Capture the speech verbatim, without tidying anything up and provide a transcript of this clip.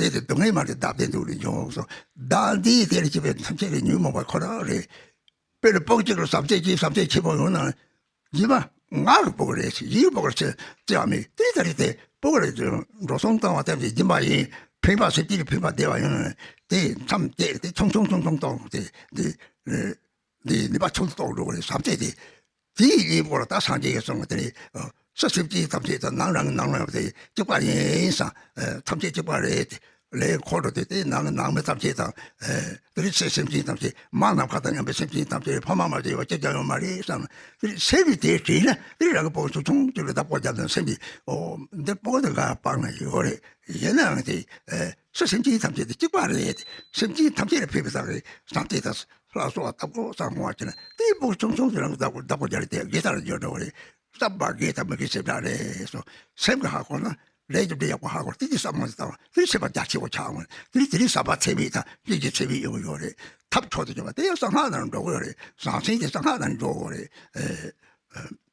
དེ་དེ་སྡུག་བསྔལ་མ་རེད། བདག་བདེ་སྡུག་ལས་འབྱུང་སོ། བདག་འདིའི་དེ་ལ་སྐྱེས་པའི་ཐམས་ཅད་ཀྱི་ཉོན་མོངས་པ་ཁོ་རང་རེད། དཔེར་ན་སྤོ་གཅིག་ལ་ཟབ་ཆས་གཅིག་ཟབ་ཆས་ཆེན་པོ་ཡོང་ན། སྦྱིན་པ་ང་གི་སྤོ་གི་རེད། ཡིན་སྤོ་གི་རེད་ཅེས་ཅེས་མི་དེ་ལྟ་རེད། དེ་སྤོ་གི་རེད། འགྲོ་སོང་བཏང་བ་ལྟ་བུའི་སྦྱིན་པ་ཡིན། ཕན་པ་སེམས་ཅན་གྱི་ཕན་པ་བདེ་བ་ཡོང་ན་དེ་མཚམས་བཅད་དེ་ཆུང་ཆུང་ཆུང་ཆུང་གཏོང་དེ་དེ་དེ་ནུས་པ་ཆུང་དུ་གཏོང་འགྲོ་གི་རེད། ཟབ་ཆས་དེ། དེའི་སྙིང་པོ་ལ་ད་སངས་རྒྱས་ཀྱིས་གསུངས་པ་དེ་རེད། ཨ། སུ་སེམས་ཅན་ཐམས་ཅད་དང་ནང་རང་གི་ནང་རང་དེ་གཅིག་པ་ཡིན་ཙང་། ཨ། ཐམས་ཅད་གཅིག་པ་རེད་དེ། ལས་འཁོར་དུ་དེ་དེ་ནང་གི་ནང་མི་ཐམས་ཅད་དང་། ཨ། དེ་རེད། སེམས་སེམས་ཅན་ཐམས་ཅད་མ་ནམ་མཁའ་དང་མཉམ་པའི་སེམས་ཅན་ཐམས་ཅད་ཕ་མ་མ་བྱས་པ་གཅིག་ཀྱང་ཡོད་མ་རེད་བསམ། དེ་རེད། སེམས་ཀྱི་དེ་དྲིས་ན་དེ་རེད། རང་གི་སྤོ་ཆུང་ཆུང་ཅིག་ལ་བདག་པོ་བརྒྱབ་ན་སེམས་ཀྱི་ཨོ་འདི་སྤོ་དེ་འགའ་སྤང་ན་ཡོད་རེད། ཡིན་ནའང་དེ། ཨ། སུ་སེམས་ཅན་ཐམས་ཅད་དེ་གཅིག་པ་རེད། སེམས་ཅན་ཐམས་ཅད་ལ་ཕན་པའི་བདག་རེད། སངས་རྒྱས་དང་། ལྷ་སོགས་བདག་པོ་བསམ་བློ་བ་བྱས་ན་དེའི་སྤོ་ཆུང་ཆུང་དེ་རང་གི་བདག་པོ་བདག་པོ་རྒྱག་རེད་དེ་དགེ་དང་འགྱུར་འགྲོ་བ་རེད། བསམ་པ་དགེ་དང་མི་དགེ་ཞེ་དྲག་རེད་སོ། སེམས་ཀྱི་ཧ་གོ་ན་ལས་ཀྱི་འབྲས་ཡག་པོ་ཧ་གོ། དེ་དེ་བསམ་བློ་བཏང་བ་དེ་སེམས་པ་རྒྱ་ཆེ་བོ་ཆགས་འོང་། དེ་དེ་རིང་བསམ་པ་ཚད་མེད་དང་སྙིང་རྗེ་ཚད་མེད་ཡོང་གི་ཡོད་རེད། ཐབས་མཆོག་ཏུ་གྱུར་པ་དེ་ཡང་གསང་སྔགས་ནང་འགྲོ་གི་ཡོད་རེད། ཟང་ཟིང་དེ་གསང་སྔགས་ནང་འགྲོ་གི་ཡོད་རེད། ཨེ།